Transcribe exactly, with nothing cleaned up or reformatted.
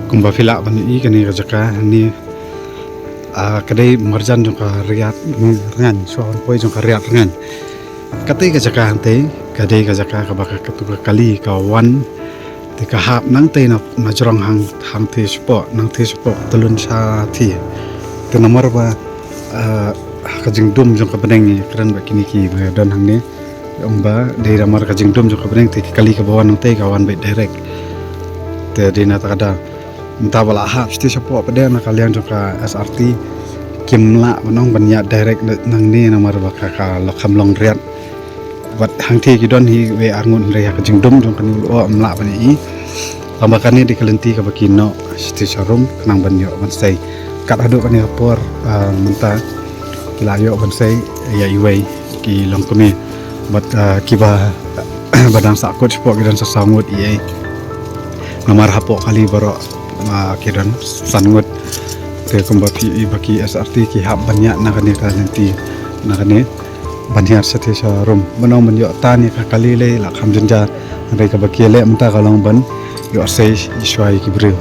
Kumba phi lah ban ïohi kane ka jaka hangne, ah, ka dei marjan jong ka Riat Rngaiñ, shuwa ban poi jong ka Riat Rngaiñ. Kata ka jaka hangtei ka dei ka jaka kaba ka, katu ka kali ka wan, te ka hap nangtei na, na jrong hang, hangtei shapoh, nangtei shapoh tylun shatei. Te namar ba, ah, ka jingdum jong ka bneng ngi kren ba kine kiba don hangne. Ong ba dei namar ka jingdum jong ka bneng te ka kali kaba wan nangtei ka wan beit direct. Te dei na kata ka daw mynta ba la hap shatei shapoh pat de na ka liang jong ka S R T kim lah ban ong ban ïaid direct nangne namar ba ka, ka la kham long riat. Bad hangtei ki don hi wei ar ngut, hynrei ha ka jingdum jong kane u lyoh ym lah ban ïohi. Tangba kane dei ka lynti kaba ki noh shatei sharum khnang ban ïoh ban sei. Kat haduh kane ka por, ah, mynta ki la ïoh ban sei ïa iwei ki longkmie. Bad, ah, kiba ba dang sahkut shapoh ki don sa saw ngut ïa. Namar hapoh kali baroh, ah, ki don san ngut. Te kumba phi ïohi ba ki S R T ki hap ban ïaid na kane ka lynti, na kane ban hiar shatei sharum. Ban ong ban ïoh tan ïa ka kali lei la kham jynjar. Hynrei kaba ki leh mynta ka long ban ïoh sei shuwa ïa ki briew.